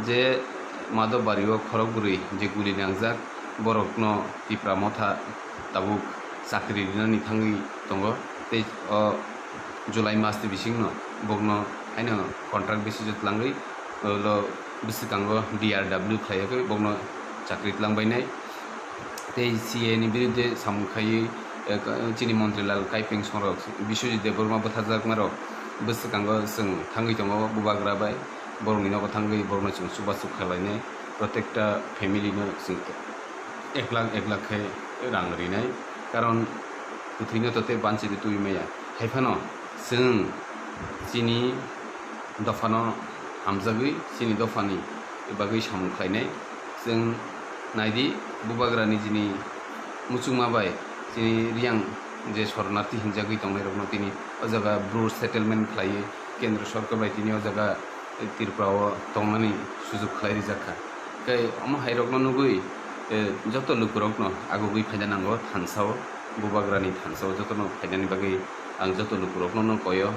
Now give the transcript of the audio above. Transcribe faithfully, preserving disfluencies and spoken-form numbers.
Je Madhobari o khorok bwrwi je guli nangjak, borokno Tipra Motha tabuk chakri rinani thangwi tongo. Tei o July mas ni bisingno bokno haino contract basis o twlangwi, ulo bwswkango D R W khlaiwi bokno chakri twlangbainai. Tei C A ni birudde samung khaiwi, eh, ka-, chini montri Lal Kaipeng Songrok, Biswajit Debbarma bwtharjakmarok bwswkango chwng thangwi tongo bubagra bai, borokni nogo thangwi borokno chwng chubachu khlainai, protekta family no chwng ek lakh ek lakh khe rang rinai, karon kwthwino to tei banchino twi maya. Haiphano chwng chini dophano hamjagwi chini dophani bagwi samung khlainai. Chwng naidi, bubagrani jini muchungma bai chini Riyang je Sharanarthi hinjagwi tongnairokno tini o jaga Bru settlement khlaiwi Kendra Sorkar bai tini o jaga Tripura o tongnani sujuk khlai rijak kha. Tei omo hairokno nugwi, eh, joto lukurokno agugwi phaina nango thansa o, bubagrani thansa o jotono phainani bagwi ang joto lukurokno no koyo.